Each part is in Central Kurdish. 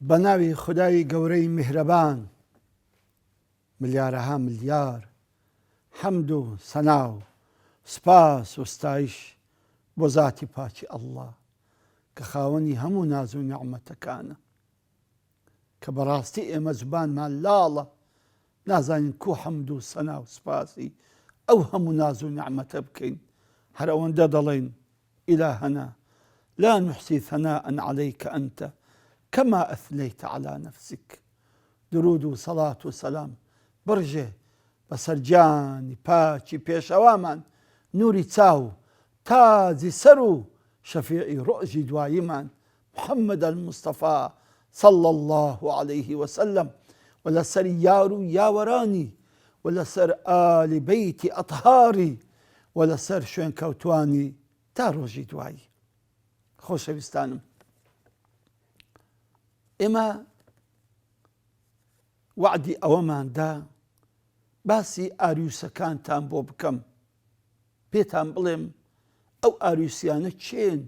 بە ناوی خودای گەورەی میهرەبان ملیارەها ملیار حەمد و سەنا و سوپاس و ستایش بۆ زاتی پاکی اللە کە خاوەنی هەموو ناز و نیعمەتەکانە کە بەڕاستی ئێمە زبانمان لاڵە نازانین کو حەمد و سەنا و سوپاسی ئەو هەموو ناز و نیعمەتە بکەین هەر ئەوەندە دەڵێین الهنا لا نحصی ثناء علیک انت کما اثنیت علی نفسک درود و سەڵات و سەلام بڕژێ بەسەر گیانی پاکی پێشەوامان نوری چاو تاجی سەر و شەفیعی ڕۆژی دواییمان محمد المصطفی صلی اللە علیه وسلم و لەسەر یار و یاوەرانی و لەسەر ئالی بەیتی ئەطهاری و لەسەر شوێنکەوتوانی تا ڕۆژی دوایی. خۆشەویستانم ئێمە وەعدی ئەوەمان دا باسی ئاریوسەکانتان بۆ بکەم پێتان بڵێم ئەو ئاریوسیانە کێن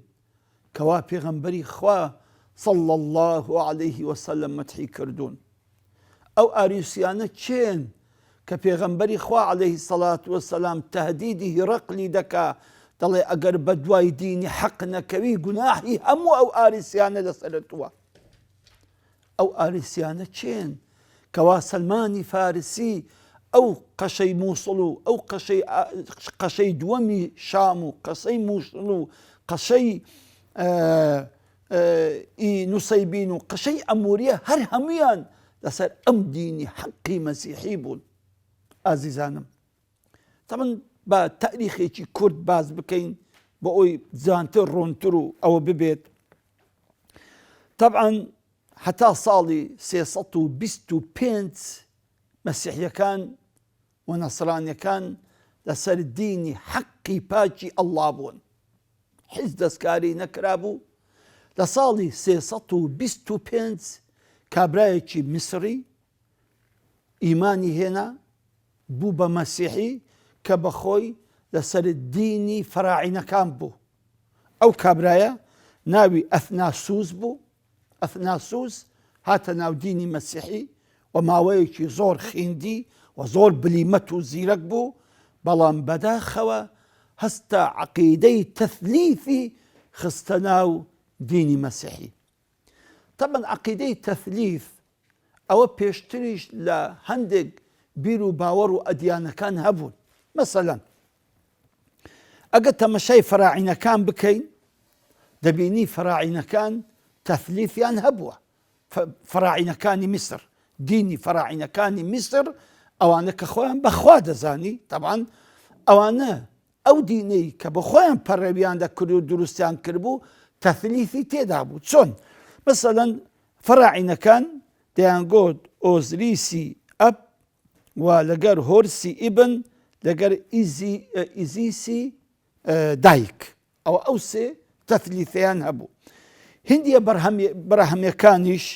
کەوا پێغەمبەری خوا صلی اللە علیه وسلم مەدحی کردوون؟ ئەو ئاریوسیانە کێن کە پێغەمبەری خوا علیه الصلاة والسلام تهدیدی هیڕەقلی دەکا دەڵێ ئەگەر بەدوای دینی حەق نەکەوی گوناحی هەموو ئەو ئاریسیانە لەسەرتووە؟ ئەو ئاریسیانە کێن کەوا سەلمانی فارسی ئەو قەشەی مووسڵ و ئەو قەشەی قەشەی دووەمی شام و قەسەی مووسڵ و قەشەی ئی نوسەیبین و قەشەی ئەموریە هەر هەمویان لەسەر ئەم دینی حەقی مەسیحی بوون ئازیزانم تەبەن با تاریخێکی کورد باز بکەین بۆ ئەوی جوانتر ڕوونتر و ئەوە ببێت تەبعەن هەتا ساڵی 325 مەسیحیەکان و نەسرانیەکان لەسەر دینی حەقی پاکی ئەڵڵا بوون هیچ دەستکاری نەکرابوو لە ساڵی 325 کابرایەکی میسری ئیمانی هێنا بوو بە مەسیحی کە بەخۆی لەسەر دینی فەراعینەکان بوو ئەو کابرایە ناوی ئەثناسوس بوو، ئەثناسوس هاتە ناو دینی مەسیحی و ماوەیەکی زۆر خیندی و زۆر بلیمەت و زیرەک بوو، بەڵام بەداخەوە هەستە عەقیدەی تەثلیثی خستە ناو دینی مەسیحی. تەبعەن عەقیدەی تەثلیث ئەوە پێشتریش لە هەندێک بیر و باوەڕ و ئەدیانەکان هەبوون، مەسەلەن ئەگەر تەمەشای فەراعینەکان بکەین دەبینی فەراعینەکان تەثلیثیان هەبووە فەراعینەکانی میسر دینی فەراعینەکانی میسر ئەوانە کە خۆیان بەخوا دەزانی تەبان ئەوانە ئەو دینەی کە بە خۆیان پەڕێویان دەکرد و دروستیان کردبوو تەثلیثی تێدا بوو چۆن مەسەلەن فەراعینەکان دەیانگۆت ئۆزریسی ئەب و لەگەر هۆرسی ئیبن لەگەر ئیزیسی دایک ئەوە ئەو سێ تەثلیثەیان هەبوو هندیە بەرهەمەکانیش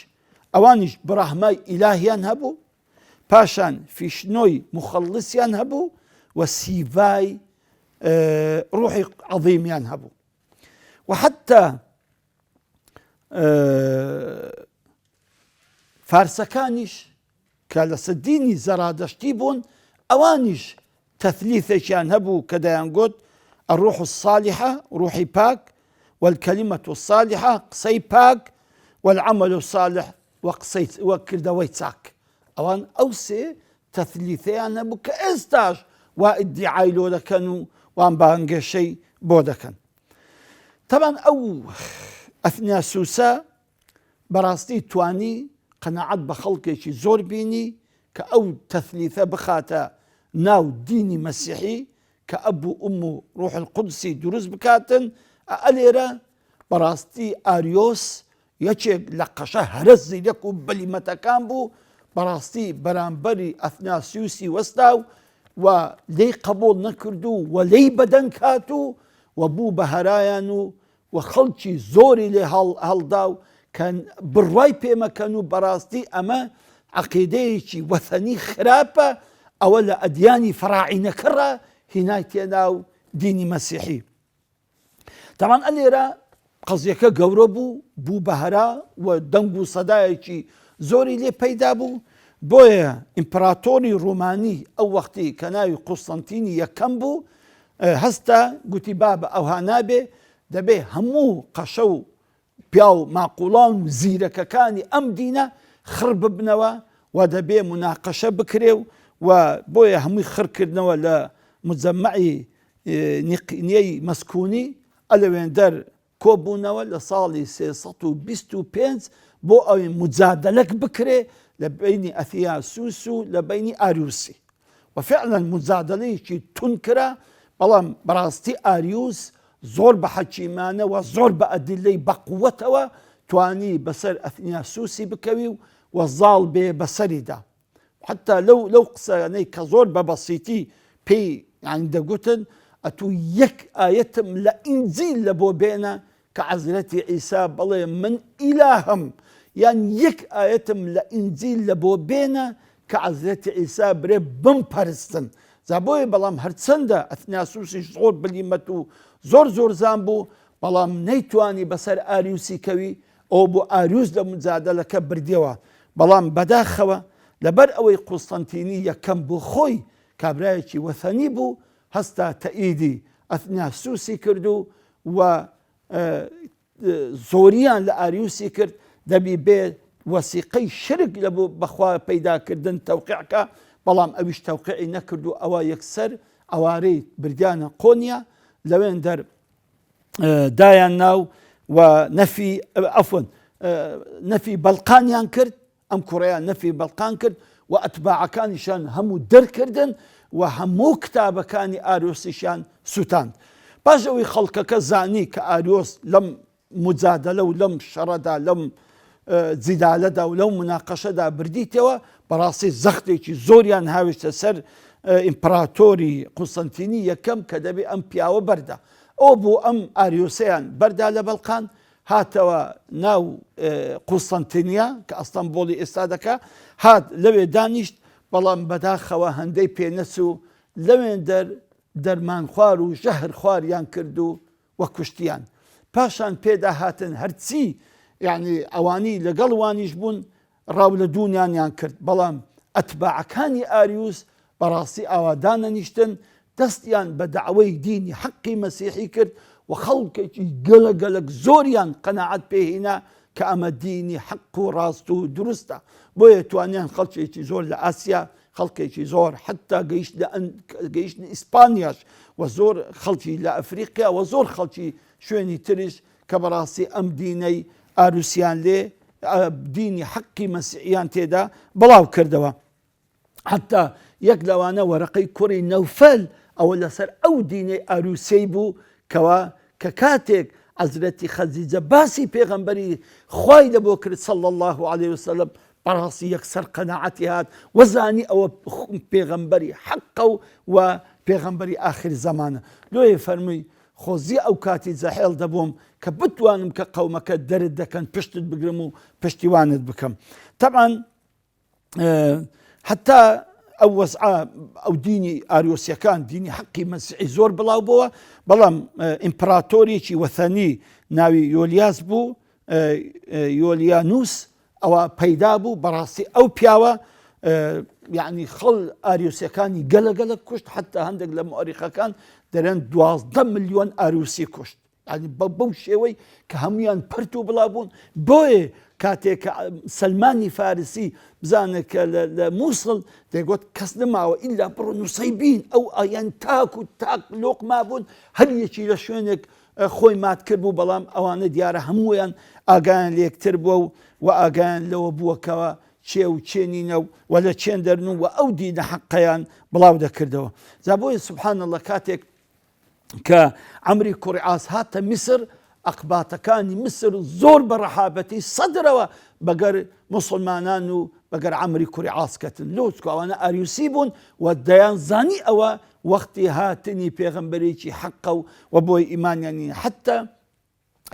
ئەوانیش براهمای ئیلاهیان هەبوو پاشان فیشنۆی مخلصیان هەبوو و سیڤای ڕوحی عظیمیان هەبوو و حتا فارسەکانیش کە لەسەر دینی زەرادەشتی بوون ئەوانیش تەثلیثێکیان هەبوو کە دەیانگوت الروح الصالحە ڕوحی پاک والکلمة الصالحە قسەی پاک والعمل الصالح و قسەی و کردەوەی چاک ئەوان ئەو سێ تەثلیثەیان هەبوو کە ئێستاش وا ئیدیعای لۆ دەکەن و وان بانگێشەی بۆ دەکەن تەبان ئەو ئەثناسوسە بەڕاستی توانی قەناعەت بە خەڵکێکی زۆر بینی کە ئەو تەثلیثە بخاتە ناو دینی مەسیحی کە ئەب و ئوم و ڕوح القدسی دروست بکاتن ئە لێرە بەڕاستی ئاریۆس یەکێک لە قەشە هەرە زیرەک و بلیمەتەکان بوو بەڕاستی بەرامبەری ئەثناسیوسی وەستا و و لێی قبوڵ نەکرد و و لێی بەدەنگ هات و و بوو بە هەرایان و و خەڵکی زۆری لێ هەڵدا و کە بڕوای پێ مەکەن و بەڕاستی ئەمە عەقیدەیەکی وەثەنی خراپە ئەوە لە ئەدیانی فەراعینەکەڕا هینایتیە ناو دینی مەسیحی تەبعەن ئەلێرە. قەزیەکە گەورە بوو، بوو بە هەرا و دەنگ و سەدایەکی زۆری لێ پەیدا بوو، بۆیە ئیمپراتۆری ڕۆمانی ئەو وەختی کە ناوی قوستەنتینی یەکەم بوو، هەستا گوتی بابە ئەوها نابێ، دەبێ هەموو قەشە و پیاو ماقوڵان و زیرەکەکانی ئەم دینە خڕ ببنەوە و دەبێ موناقەشە بکرێ و و بۆیە هەمووی خڕ کردنەوە لە مجەمەعی نیقینیەی مەسکونی ئەلەوێندەر کۆبوونەوە لە ساڵی 325 بۆ ئەوی مجادەلەک بکرێ لە بینی ئەثیاسوس و لە بینی ئاریوسی و فعلا مجادەلەیەکی تون کرا بەڵام بەڕاستی ئاریوس زۆر بە حەکیمانە و زۆر بە ئەدیلەی بە قوەتەوە توانی بەسەر ئەثنیاسوسی بکەوی و و زاڵ بێ بەسەریدا حتا لەو لەو قسانەی کە زۆر بە بەسیتی پێی یانی دەگوتن ئەتوو یەک ئایەتم لە ئینجیل لە بۆ بێنە کە عەزرەتی عیسا بڵێ من ئیلاهم یان یەک ئایەتم لە ئینجیل لە بۆ بێنە کە عەزرەتی عیسا برێ بمپەرستن جا بۆیە بەڵام هەرچەندە ئەثناسوسیش زۆر بلیمەت و زۆر زۆرزان بوو بەڵام نەیتوانی بەسەر ئاریوسی کەوی ئەو بۆ ئاریوس لە مجادەلەکە بردیەوە بەڵام بەداخەوە لەبەر ئەوەی قوستەنتینی یەکەم بۆ خۆی کابرایەکی وەثەنی بوو هەستا تەئیدی ئەثناسوسی کرد و و زۆریان لە ئاریوسی کرد دەبی بێ وەسیقەی شرک لە بۆ بەخوا پەیداکردن تەوقیعکە بەڵام ئەویش تەوقیعی نەکرد و ئەوە یەکسەر ئەوارەی بردیانە قۆنیا لەوێن دەر دایان ناو و نەفی ئەفۆن نەفی بەلقانیان کرد ئەم کوڕەیان نەفی بەڵقان کرد و ئەتباعەکانیشیان هەموو دەرکردن و هەموو کتابەکانی ئاریۆسیشیان سوتاند. پاش ئەوەی خەڵکەکە زانی کە ئاریۆس لەم موجادەلە و لەم شەڕەدا لەم جیدالەدا و لەو مناقەشەدا بردیتەوە بەڕاستی زەختێکی زۆریان هاویشتە سەر ئیمپراتۆری قوستەنتینی یەکەم کە دەبێ ئەم پیاوە بەردا. ئەو بوو ئەم ئاریۆسەیان بەردا لە بەڵقان هاتەوە ناو قوستەنتینیە کە ئەستەمبۆڵی ئێستا دەکا، هات لەوێ دانیشت، بەڵام بەداخەوە هەندەی پێ نەچوو، لەوێندەر دەرمانخوار و ژەهر خواریان کرد و و کوشتیان. پاشان پێدا هاتن هەرچی یانی ئەوانی لەگەڵ وانیش بوون ڕاو لە دوونیانیان کرد، بەڵام ئەتباعەکانی ئاریوس بەڕاستی ئاوا دانەنیشتن، دەستیان بە دەعوەی دینی حەقی مەسیحی کرد و خەڵکێکی گەلە گەلەک زۆریان قەناعەت پێ هینا کە ئەمە دینی حەق و ڕاست و دروستە، بۆیە توانیان خەڵکێکی زۆر لە ئاسیا، خەڵکێکی زۆر حەتتا گەیشتنە ئیسپانیاش و زۆر خەڵکی لە ئەفریقیا و زۆر خەڵکی شوێنی تریش کە بەڕاستی ئەم دینەی ئاروسیان لێ دینی حەقی مەسیحیان تێدا بڵاو کردەوە. حتا یەک لەوانە وەرەقەی کوڕی نەوفەل ئەوە لەسەر ئەو دینەی ئاروسیەی بوو کەوا کە کاتێک عەزرەتی خەدیجە باسی پێغەمبەری خوای لە بۆ کرد صلی الله علیه وسلم بەڕاستی یەکسەر قەناعەتی هات وەزانی ئەوە پێغەمبەری حەقە و و پێغەمبەری ئاخر زەمانە لۆیە فەرمووی خۆزیە ئەو کاتی جەحێڵ دەبووم کە بتوانم کە قەومەکە دەرت دەکەن پشتت بگرم و پشتیوانت بکەم تەبعەن حتا ئەو وەزعە ئەو دینی ئاریۆسیەکان دینی حەقی مەسیحی زۆر بڵاو بووە بەڵام ئیمپراتۆریکی وەثەنی ناوی یۆلیاس بوو یۆلیانوس ئەوە پەیدا بوو بەڕاستی ئەو پیاوە یعنی خەڵ ئاریوسەکانی گەلە گەلە کوشت حتا هەندێک لە مؤریخەکان دەرێن دوازدە ملیۆن ئاریوسی کوشت یعنی بەو شێوەی کە هەمویان پرت و بڵاو بوون بۆیە کاتێک کە سەلمانی فارسی بزانێت کە لە مووسڵ دەگوت کەس نەماوە ئیلا بڕۆ نووسەیبین ئەو ئایەن تاک و تاک لۆق مابوون هەر یەکی لە شوێنێک خۆی مات کرد بوو بەڵام ئەوانە دیارە هەموویان ئاگایان لە یەکتر بووە و و ئاگایان لەوە بووە کەوا چێ و چێ نینە و و لە چێن دەرن و ئەو دینە حەقەیان بڵاو دەکردەوە جا بۆیە سبحان اللە کاتێک کە عەمری کوڕی عاس هاتە میسر ئەقباتەکانی میسر زۆر بە ڕەحابەتی سەدرەوە بەگەر موسڵمانان و بەگەر عەمری کوڕی عاس کەتن لۆ چکە ئەوانە ئاریوسی بوون و دەیان زانی ئەوە وەختی هاتنی پێغەمبەرێکی حەقە و و بۆی ئیمانیان نین حتا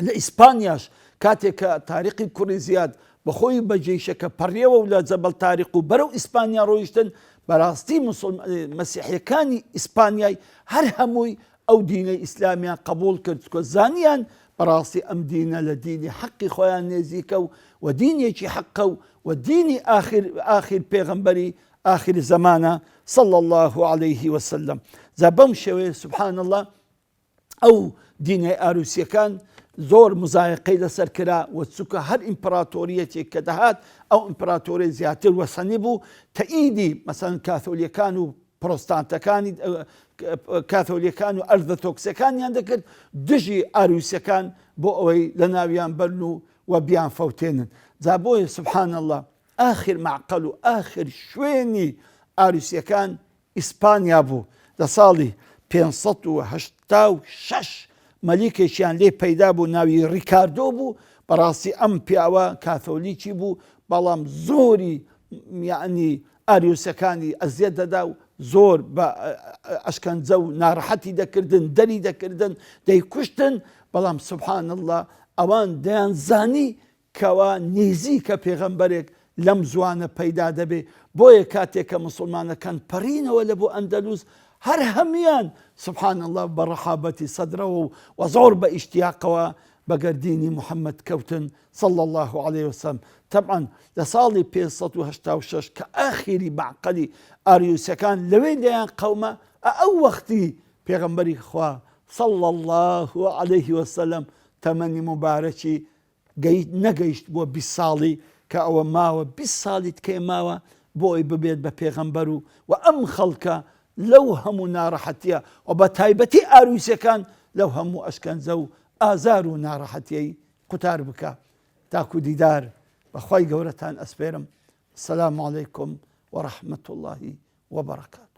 لە ئیسپانیاش کاتێک کە تاریقی کوڕی زیاد بەخۆی بە جێیشەکە پەڕیەوە و لە جەبەل تاریق و بەرەو ئیسپانیا ڕۆیشتن بەڕاستی مەسیحیەکانی ئیسپانیای هەر هەمووی ئەو دینەی ئیسلامیان قبول کرد چکە زانیان بەڕاستی ئەم دینە لە دینی حەقی خۆیان نێزیکە و و دینێکی حەقە و و دینی ئاخر ئاخر پێغەمبەری ئاخر زەمانە صلی الله علیه وسلم جا بەم شێوەیە سبحان اللە ئەو دینەی ئاروسیەکان زۆر مزایقەی لەسەر کرا و چونکە هەر ئیمپراتۆریەتێک کە دەهات ئەو ئیمپراتۆری زیاتر وەسەنی بوو تەئیدی مەسەن کاثۆلیەکان و پرۆستانتەکانی کاثۆلیەکان و ئەرذەتۆکسەکانیان دەکرد دژی ئاروسیەکان بۆ ئەوەی لە ناویان بەرن و و بیان فەوتێنن جا بۆیە سبحان اللە ئاخر مەعقەل و ئاخر شوێنی ئاروسیەکان ئیسپانیا بوو، لە ساڵی 586 مەلیکێکیان لێ پەیدا بوو ناوی ڕیکاردۆ بوو، بەڕاستی ئەم پیاوە کاثۆلیکی بوو، بەڵام زۆری یەعنی ئاریوسەکانی ئەزیەت دەدا و زۆر بە ئەشکەنجە و ناڕەحەتی دەکردن، دەری دەکردن، دەیکوشتن، بەڵام سبحان اللە ئەوان دەیانزانی کەوا نیزیکە پێغەمبەرێک لەم زوانە پەیدا دەبێ، بۆیە کاتێک کە موسڵمانەکان پەڕینەوە لە بۆ ئەندەلوس هەر هەموویان سبحان اللە بە ڕەحابەتی سەدرەوە و وە زۆر بە ئیشتیاقەوە بە گەردینی محمد کەوتن صلی اللە علیە وسلم تەبعا لە ساڵی 586 کە ئاخیری مەعقەلی ئاریوسەکان لەوێ لێیان قەوما ئەو وەختی پێغەمبەری خوا صلی اللە علیه وسلم تەمەنی موبارەکی گەیشت نەگەیشتبووە 20 ساڵی کە ئەوە ماوە 20 ساڵی تکەی ماوە بۆ ئەوی ببێت بە پێغەمبەر و و ئەم خەڵکە لەو هەموو ناڕەحەتیە و بە تایبەتی ئاروسەکان لەو هەموو ئەشکەنجە و ئازار و ناڕەحەتیەی قوتار بکە تاکو دیدار بەخوای گەورەتان ئەسپێرم السلام علیکم ورحمة اللە وبرکاته.